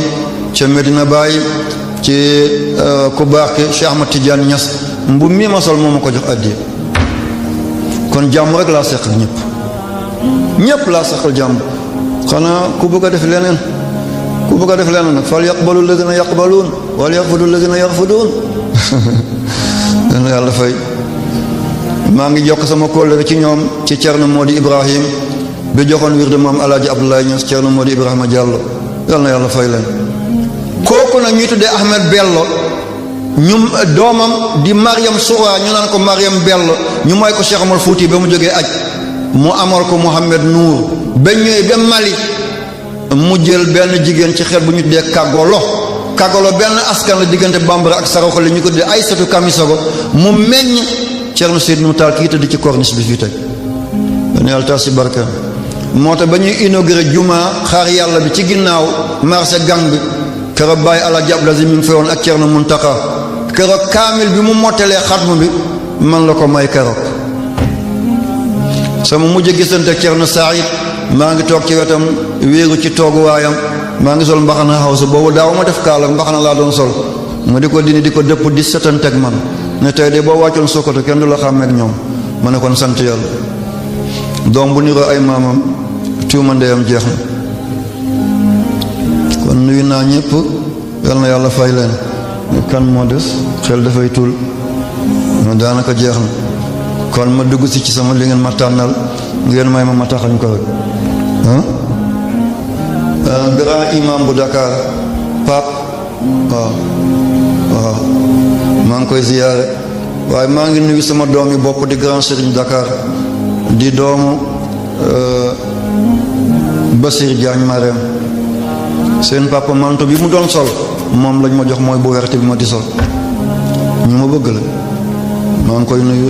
S1: ca Medina Baye ci ku baax ki Cheikh Ahmad Tidiane Ñas mbu mii ma sol moo ma ko jox addiya kon jàmm rek laa seqal ñëpp laa seqal jàmm xanaa ku bëgg a def leneen nag fal yaqbalu lazina yaqbaluun wal yarfudu lazina yarfuduun dana yàlla fay maa ngi jokk sama kóllëre ci ñoom ci Cerno Modi Ibrahim bi joxoon wirde maam Alaaji Abdoulaye Niass Cerno Modi Ibrahima Diallo yal na yàlla fay leen kooku nag ñuy tuddee Ahmed Bello ñu doomam di Mariam Soura ñu naan ko Mariam Bello ñu may ko Cheikh Omar Fouti ba mu jógee aj mu amal ko Mohamed Nour ba ñëwee ba Mali mu jël benn jigéen ci xeet bu ñu tuddee Kagolo benn askan la diggante Bambara ak Saraxole ñu ko tuddee Aysatu Kamisogo mu meññ Cerno Seydou Moutal kii tëdd ci corniche bi fii tey ben yàlla taas ci barka moo tax ba ñuy inauguré juma xaar yàlla bi ci ginnaaw marché gang bi keroog Baye Alaaji Abdou Aziz mi ngi feewoon ak Cerno Muntaka keroog kaamil bi mu mottalee xatmu bi man la ko may keroog sama mujj gisante ak Cerno Saïd maa ngi toog ci wetam wéeru ci tooguwaayam maa ngi sol mbaxana xawsa boobu daaw ma def kaala mbaxana laa doon sol ma di ko dindi di ko dëpp di setanteeg man ne tey de boo wàccoon Sokoto kenn du la xàmmeek ñoom ma ne kon sant yàlla doom bu niroo ay maamam tuuma ndeyam jeex na kon nuyu naa ñëpp yal na yàlla fay leen kan moo des xel dafay tul ma daanaka jeex na kon ma dugg si ci sama li ngeen ma tànnal ngeen may ma taxañ ko rek grand imam bu Dakar Pape waaw maa ngi koy ziyaare waaye maa ngi nuyu sama doom yi bopp di grand sëriñ Dakar di doomu Basir Diagne Marème seen papa manto bi mu doon sol moom lañ ma jox mooy bu werte bi ma di sol ñu ma bëgg la maa ngi koy nuyu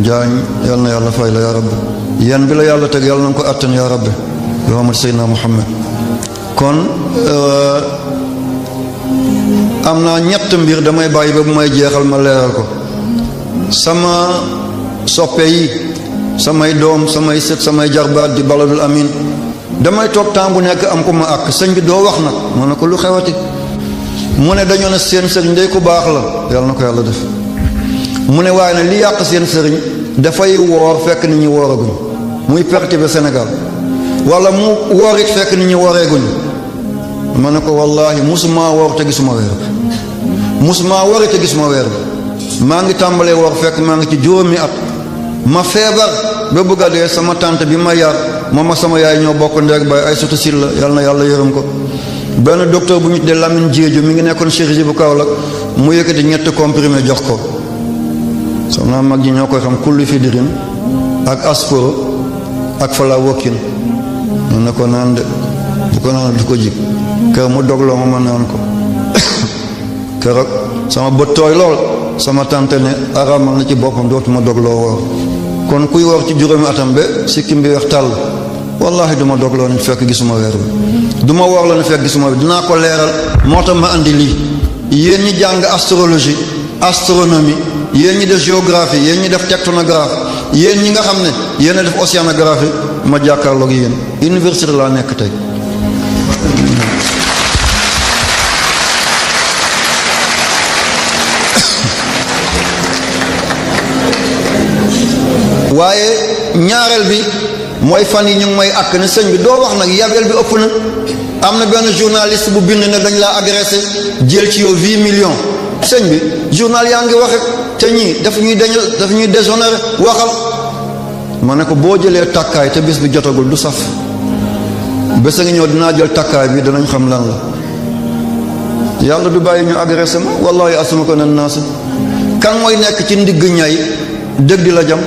S1: Diagne yal na yàlla fay la yaa rabbi yan bi la yàlla teg yàlla na ko attan yaa rabbi Muhammad Seydina Muhammad kon am naa ñett mbir damay bàyyi ba bu may jeexal ma leeral ko sama soppe yi samay doom samay sët samay jarbaat di baladul amin damay toog temps bu nekk am ko ma àkk sëñ bi doo wax nag ma ne ko lu xewati mu ne dañoo ne seen sëriñ day ku baax la yàlla na ko yàlla def mu ne waaye ne li yàq seen sëriñ dafay woor fekk nit ñi wooraguñ muy perturber Sénégal wala mu woor it fekk nit ñi wooreeguñ ma ne ko wallaahi musuma woor te gisuma weer musuma woor te gisuma weer maa ngi tàmbalee woor fekk maa ngi ci juróomi at ma feebar ba bëgg a dee sama tante bi ma yar moom ak sama yaay ñoo bokk ndeeg bay ay sotu sil la yàlla na yàlla yërëm ko benn docteur bu ñu tuddee Lamine Diédhiou mi ngi nekkoon chirurgie bu Kaolack mu yëkkati ñetti comprimé jox ko xam naa mag ñi ñoo koy xam kulli fidirin ak asporo ak falawokin mu ne ko naan de bu ko naan du ko jig kër mu dogloo ma naan ko keroog sama bët tooy lool sama tante ne aramal na ci boppam dootuma dogloo woor kon kuy woor ci juróomi atam ba sikkim bi weex tàll wallahi duma dogloo nit fekk gisuma weer bi duma woor la ne fekk gisuma bi dinaa ko leeral moo tax ma andi lii yéen ñi jàng astrologie astronomie yéen ñi def géographie yéen ñi def tectonographie yéen ñi nga xam ne yéen a def océanographie ma jàkkaarloog yéen université laa nekk tey waaye ñaareel bi mooy fan yi ñu ngi may àkk ne sëñ bi doo wax nag yabel bi ëpp na am na benn journaliste bu bind ne dañ laa agressé jël ci yow 8 millions sëñ bi journal yaa ngi waxe te ñii daf ñuy déshonoré waxal ma ne ko boo jëlee takkaay te bis bi jotagul du saf bés a ngi ñëw dinaa jël takkaay bi danañ xam lan la yàlla du bàyyi ñu agressé ma wallahi asuma ko nen naa sa kan mooy nekk ci ndigg ñay dëgg di la jam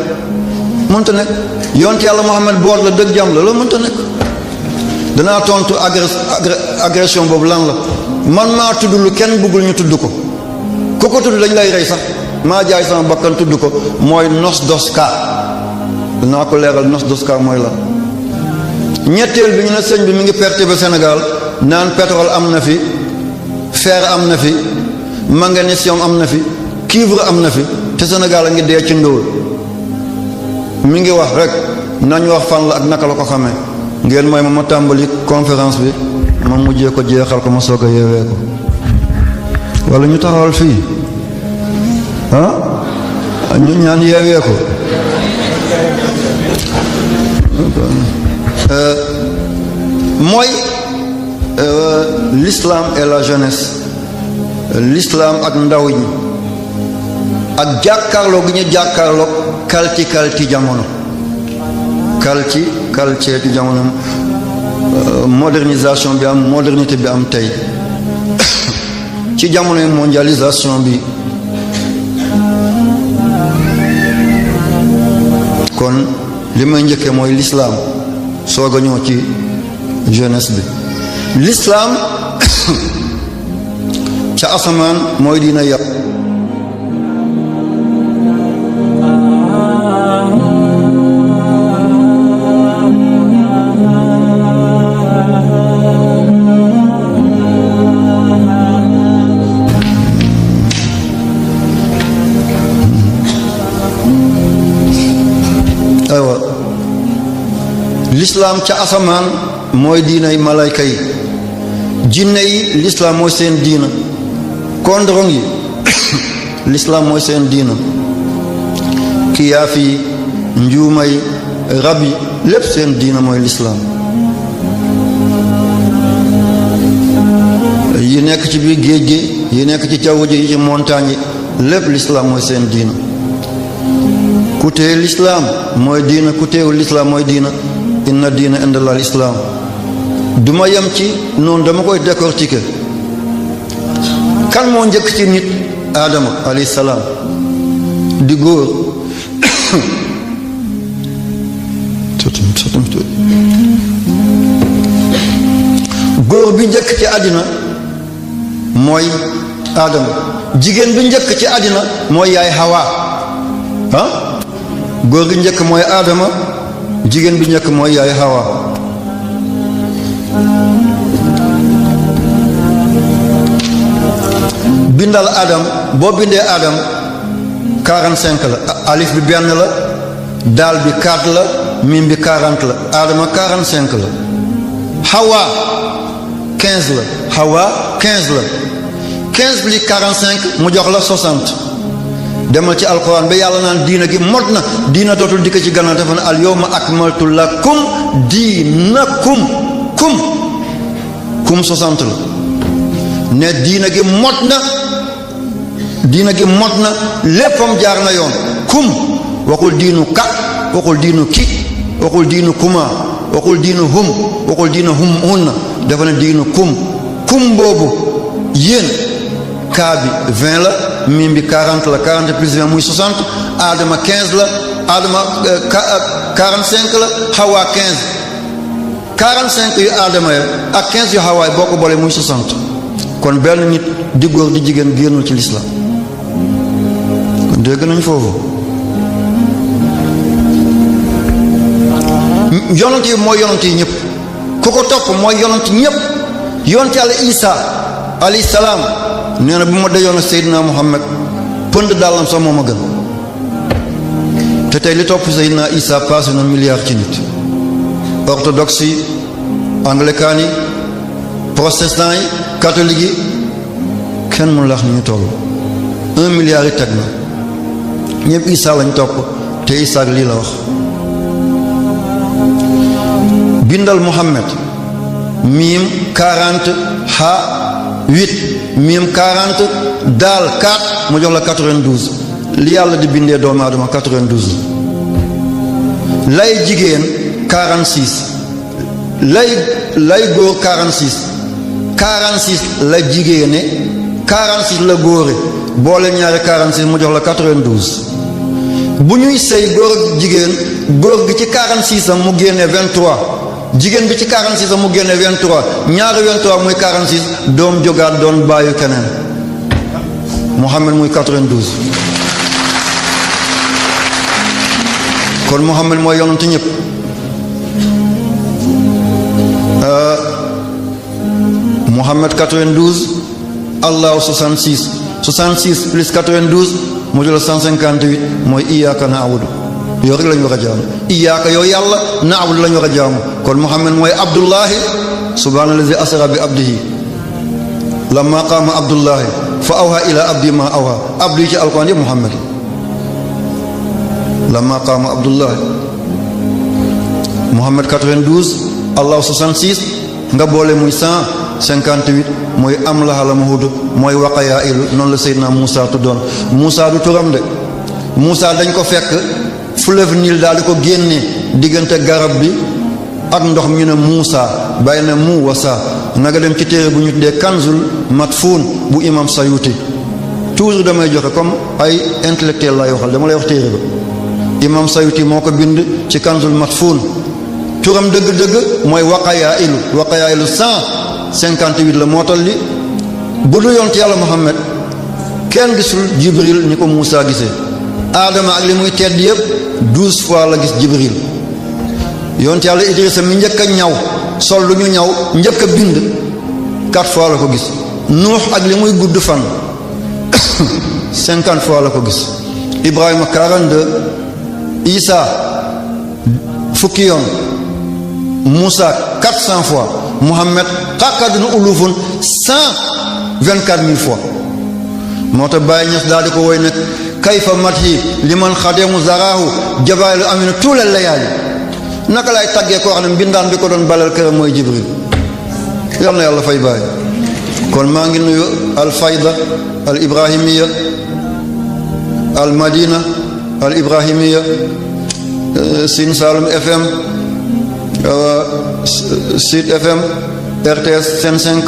S1: mënta nekk yonte yàlla Muhammad boot la dëgg jam la loolu mënta nekk danaa tontu agression boobu lan la man maa tudd lu kenn bëggul ñu tudd ko ku ko tudd dañ lay rey sax maa jaay sama bakkan tudd ko mooy nos doska danaa ko leeral nos doska mooy la ñetteel bi ñu ne sëñ bi mi ngi perturber Sénégal naan pétrole am na fi fer am na fi magnésium am na fi cuivre am na fi te Sénégal a ngi dee ci ndóol mi ngi wax rek nañ wax fan la ak naka la ko xamee ngeen mooy ma tàmbali conférence bi ma mujjee ko jeexal ko ma soog a yeewee ko wala ñu taxawal fii ñu ñaan yeewee ko mooy l'islam et la jeunesse l'islam ak ndaw ñi ak jàkkaarloo gi ñu jàkkaarloo kalti jamono kalti ci jamono modernisation bi am modernité bi am tey ci jamono mondialisation bi kon li may njëkkee mooy l'islam soog a ñëw ci jeunesse bi l'islam ca asamaan mooy diina yàpp aywa l'islam ca asamaan mooy diinay malayka yi jinne yi l'islam mooy seen diina kondrong yi l'islam mooy seen diina kiyaaf yi njuuma yi rab yi lépp seen diina mooy l'islam yi nekk ci biir géej gi yi nekk ci jaww ji yi ci montagne yi lépp l'islam mooy seen diina ku téye l'islam mooy diina ku téewul l'islam mooy diina inna diina indallah l'islam duma yem ci noonu dama koy décortiquer kan moo njëkk ci nit aadama alayhi salaam di góor góor bi njëkk ci àddina mooy aadama jigéen bi njëkk ci àddina mooy yaay Hawa góor gi njëkk mooy aadama jigéen bi njëkk mooy yaay Hawa bindal adam boo bindee adam 45 la alif bi benn la daal bi 4 la mim bi 40 la aadama 45 la Hawa 15 la Hawa 15 la 15 plus 45 mu jox la 60 demal ci alquran ba yàlla naan diina gi mot na diina dootul dikk ci gannaaw dafa ne al yawma akmaltu lakum diinakum kum 60 la ne diina gi mot na léppam jaar na yoon kum waxul diinu ka waxul diinu ki waxul diinu kuma waxul diinu hum waxul diinu hunna dafa ne diinu kum boobu yéen kaa bi 20 la mim bi 40 la 40 plus 20 muy 60 Adama 15 la Adama 45 la Hawa 15 45 yu Adama ya ak 15 yu Hawa boo ko boole muy 60 kon benn nit di góor di jigéen génnul ci lislaam kon dégg nañ foofu yonent yi mooy yonent yi ñëpp ku ko topp mooy yonent ñëpp yonent yàlla Isa alayhi salaam nee na bu ma dajoon ak Seydina Muhammad pënd dàllam sax moo ma gën te tey li topp Seydina Isa passé na milliard ci nit orthodoxe yi anglican yi protestant yi catholique yi kenn mu lax ni ñu toll 1 milliard yi teg na ñëpp Isa lañ topp te Isa lii la wax bindal Muhammad miim 40 ha 8 miim 40 daal 4 mu jox la 92 li yàlla di bindee doomu aadama 92 lay jigéen 46 lay góor 46 la jigéene 46 la góore boole ñaari 46 mu jox la 92 bu ñuy sëy góor ak jigéen góor gi ci 46 am mu génnee 23 jigéen bi ci 46 am mu génnee 23 ñaari 23 muy 46 doom jógaat doon bàyyi keneen Muhammad muy 92 kon Muhammad mooy yonent ñëpp Muhammad 92 Allah 66 plus 92 mu jël 158 mooy iyyaka na'budu yow rek lañu war a jaamu iyyaka yow yàlla na'budu lañu war a jaamu kon Muhammad mooy Abdullahi subhaanallazi asra bi abdihi lamma qaama Abdullahi fa awha ila abdi ma awha abdi ci alquran yëpp Muhammad lamma qaama Abdullahi Muhammad 92 Allah 66 nga boole muy 158 mooy am laxala mahud mooy waqayaa ilu noonu la Seydina Moussa tuddoon Moussa du turam de Moussa dañ ko fekk fleuve Nil daal di ko génne diggante garab bi ak ndox mi ne Moussa bàyyi na mu wasa nga dem ci téere bu ñu tuddee Kanzul Matfun bu imam Sayuti toujours damay joxe comme ay intellectuel lay waxal dama lay wax téere ba imam Sayuti moo ko bind ci Kanzul Matfun turam dëgg-dëgg mooy waqayaa ilu 158 la moo tal li bu du yonent yàlla Muhammad kenn gisul Jibril ni ko Moussa gisee Adama ak li muy tedd yëpp 12 fois la gis Jibril yonent yàlla Idrissa mi njëkk a ñaw sol lu ñu ñaw njëkk a bind 4 fois la ko gis Nuux ak li muy gudd fan 50 fois la ko gis Ibrahima 42 Isa fukki yoon Moussa 400 fois Muhammad xàkkadina ulufun 124 000 fois moo tax Baye Niass daal di ko woy nag kayfa mathi liman xademu zaraahu jabaalu amina tuulal layaali naka lay tàggee koo xam ne mbindaan bi ko doon balal këram mooy Jibril yal na yàlla fay Baye kon maa ngi nuyu al fayda al ibrahimiya al madina al ibrahimiya Sine Saloum FM Sud FM RTS Sen 5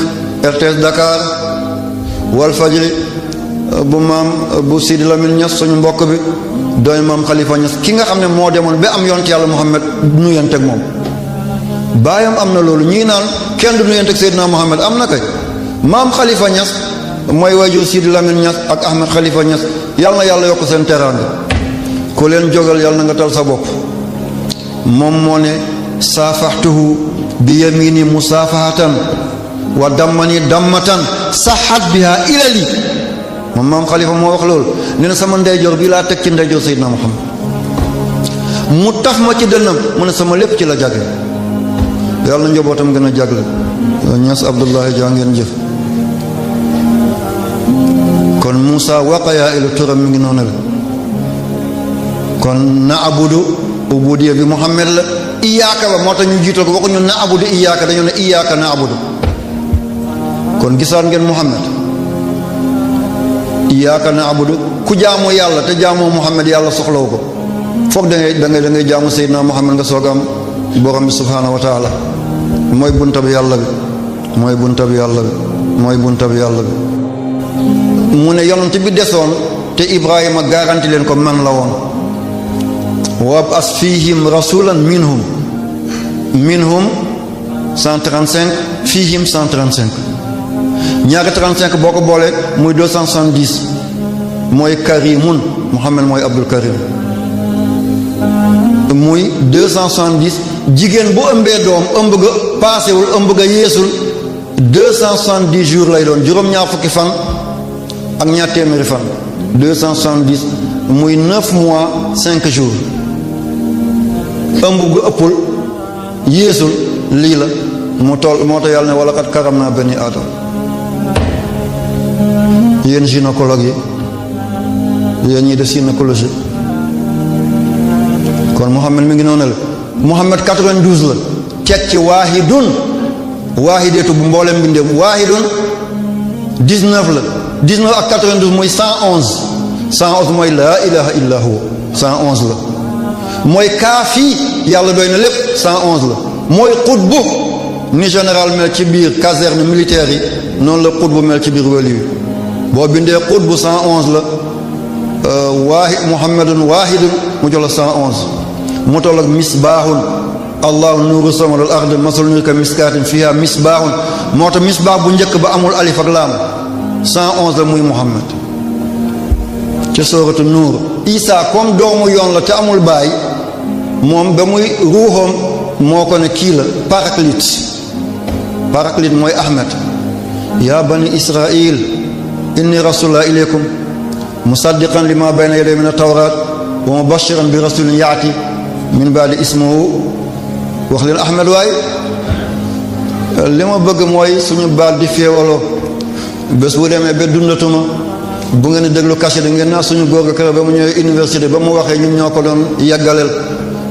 S1: RTS Dakar Walfadjri bu maam bu Sidi Lamine Niass suñu mbokk bi dooy maam Khalifa Niass ki nga xam ne moo demoon ba am yonent yàlla Muhammad nuyanteeg moom baayam am na loolu ñii naan kenn du nuyanteeg Seydina Muhammad am na kay maam Khalifa Niass mooy waajur Sidi Lamine Niass ak Ahmed Khalifa Niass yàlla na yàlla yokk seen teraanga ku leen jógal yàlla na nga tal sa bopp moom moo ne saafaxtuhu bi yamini musaafahatan wa dammani dammatan saxat biha ilali moom maam Khalifa moo wax loolu nee na sama ndeyjoor bii laa teg ci ndeyjoor Seydina Muhammad mu taf ma ci dënnam mu ne sama lépp ci la jage yàlla na njabootam gën a jagle Niass Abdullahi jaa ngeen jëf kon Muusa waqaya ilu turam mi ngi noonu la kon na'budu ubudiyya bi Muhammad la iyyaka ba moo tax ñu jiital ko waxuñu na'budu iyyaka dañu ne iyyaka na'budu kon gisaan ngeen Muhammad iyyaka na'budu ku jaamu yàlla te jaamoo Muhammad yàlla soxlawu ko foog da ngay jaamu Seydina Muhammad nga soog am borom bi subhaanahu wa taala mooy bunta bi yàlla bi mooy bunta bi yàlla bi mooy bunta bi yàlla bi mu ne yonent bi desoon te Ibrahima garanti leen ko man la woon wab'as fihim rasulan minhum 135 fihim 135 ñaari 35 boo ko boolee muy 270 mooy karimun Muhammad mooy Abdul Karim muy 270 jigéen bu ëmbee doom ëmb ga paasewul ëmb ga yeesul 270 jours lay doon juróom-ñaar fukki fan ak ñaar téeméeri fan 270 muy 9 mois 5 jours ëmb gu ëppul yeesul lii la mu toll moo tax yàlla ne wala kat karam naa bani aadama yéen gynécologue yi yéen ñii def gynécologie kon Muhammad mi ngi noonu la Muhammad 92 la teg ci waahideetu bu mboolem mbindeem waahidun 19 la 19 ak 92 muy 111 mooy laa ilaha illa huwa 111 la mooy kaafi yàlla doy na lépp 111 la mooy xutbu ni général mel ci biir caserne militaire yi noonu la xutbu mel ci biir wali yi boo bindee xutbu 111 la muhammadun waahidun mu jox la 111 mu toll ak misbaahun allahu nuuru samawati wal ardi masalu nuurihi ka miskaatin fiha misbaahun moo tax misbaah bu njëkk ba amul alif ak laam 111 la muy Muhammad ca sooratu nuur Isa comme doomu yoon la te amul baay moom ba muy ruuxam moo ko ne kii la paraclite mooy Ahmed yaa bani Israil inni rasulullah ilaykum musaddiqan lima bayna yaday min at-tawrat wa mubashiran bi rasulin yaati min baadi ismuhu wax leen Ahmed waay li ma bëgg mooy suñu baat di féewaloo bés bu demee ba dundatuma bu ngeen di déglu kase da ngeen naa suñu góor ga kër ba mu ñëwee université ba mu waxee ñun ñoo ko doon yàggaleel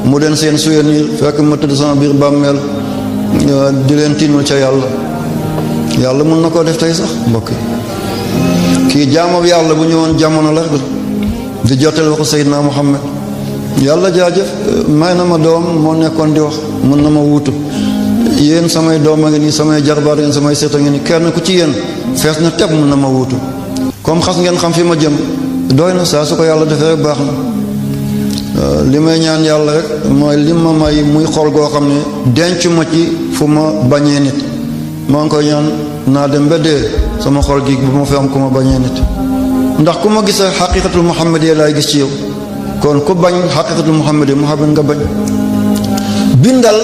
S1: mu den seen souvenir fekk ma tëdd sama biir bàmmeel di leen tiinul ca yàlla mën na koo def tey sax mbokk kii jaamab yàlla bu ñëwoon jamono la di jottali waxu Seydina Muhammad yàlla jaajëf may na ma doom moo nekkoon di wax mën na ma wuutu yéen samay doom a ngi nii samay jarbaat ngeen samay seet a ngi nii kenn ku ci yéen fees na teb mën na ma wuutu comme xas ngeen xam fi ma jëm doy na saa su ko yàlla defee rek baax na li may ñaan yàlla rek mooy li ma may muy xol goo xam ne denc ma ci fu ma bañee nit maa ngi koy ñaan naa dem ba dee sama xol gi bu ma fi am ku ma bañee nit ndax ku ma gis xaqiqatul muhammad yi laay gis ci yow kon ku bañ xaqiqatul muhammad yi muhammad nga bañ bindal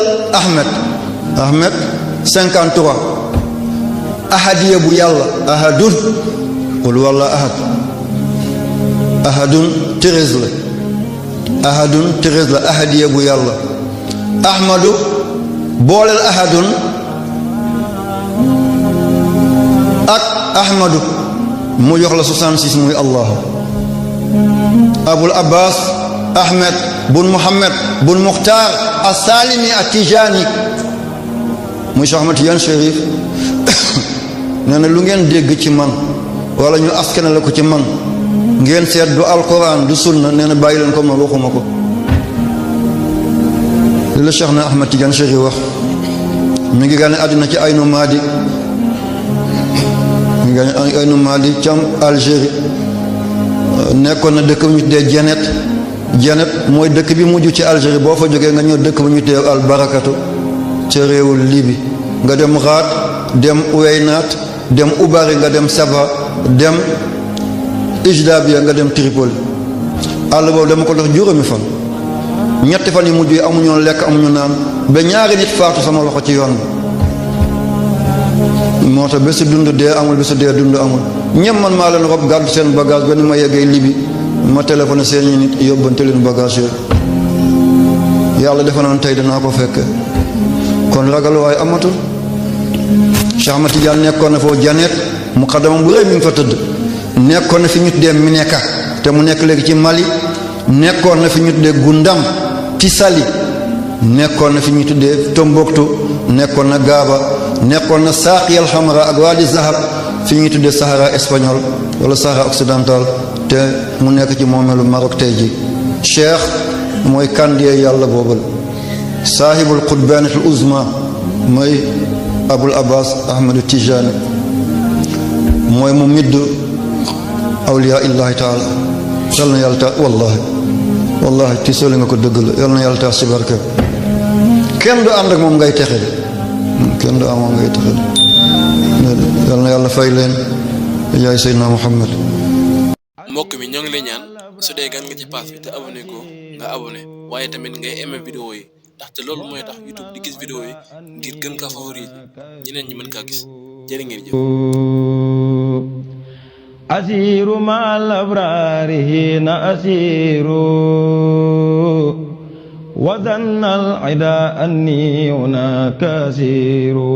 S1: Ahmed 53 ahadiya bu yàlla ahadun qul walla ahadun 13 la ahadiya bu yàlla ahmadu booleel ahadun ak ahmadu mu jox la 66 muy allah abul abbas ahmed bun muhammad bun muxtaar as-salimi at-tijani muy Cheikh Ahmad Tidiane Chérif nee na lu ngeen dégg ci man wala ñu askane la ko ci man ngeen seet du alquran du sunna nee na bàyyi leen ko ma waxuma ko li la Cheikh na Ahmad Tidiane Chérif wax mi ngi gane àddina ci Aynu Maadi mi ngi gane Aynu Maadi cam Algérie nekkoon na dëkk bu ñu tuddee Jenet mooy dëkk bi mujj ci Algérie boo fa jógee nga ñëw dëkk bu ñu tuddee al barakatu ca réewul Libi nga dem Raat dem Uweynaat dem Ubari nga dem Saba dem Ijdabiya nga dem Tripoli àll boobu dama ko dox juróomi fan ñetti fan yu mujj yi amuñu lekk amuñu naan ba ñaari nit faatu sama loxo ci yoon bi moo tax bésu dund dee amul bésu dee dund amul ñëpp man maa leen rob gàddu seen bagage ba ni ma yeggee Libi ma téléphoné seen ñi nit yóbbante leen bagage yooyu yàlla defe naa tey danaa ko fekk kon ragal waaye amatul Cheikh Ahmad Tidiane nekkoon na foofu janeet muqaddamam bu rëy mi ngi fa tëdd nekkoon na fi ñu tuddee Mineka te mu nekk léegi ci Mali, nekkoon na fi ñu tuddee Gundam ci Sali, nekkoon na fi ñu tuddee Tombouctou, nekkoon na Gaaba, nekkoon na Saqi al-Hamra ak Wadi Zahab fi ñu tuddee Sahara espagnol wala Sahara occidental te mu nekk ci moomeelu Maroc tey ji. Cheikh mooy kandiyee yàlla boobal, saahibul qutbanatul uzma mooy Abul Abbas Ahmad Tijani, mooy mu midd awliya illahi taala. yal na yàlla tax wallahi tiisoo nga ko dëgg la, yal na yàlla tax si barke. kenn du ànd ak moom ngay texe, kenn du am moom ngay texe. yal na yàlla fay leen yaay Seydina Muhammad.
S2: mbokk mi ñoo ngi lay ñaan su dee gan nga ci page bi te abonné ko nga abonné, waaye tamit ngay aimé vidéo yi ndaxte loolu mooy tax YouTube di gis vidéo yi ngir gën kaa favoriser ñeneen ñi mën kaa gis. jërë ngeen jëf.
S3: asiru ma al-abrari hina asiru wa dhanna al-ida anni hunaka asiru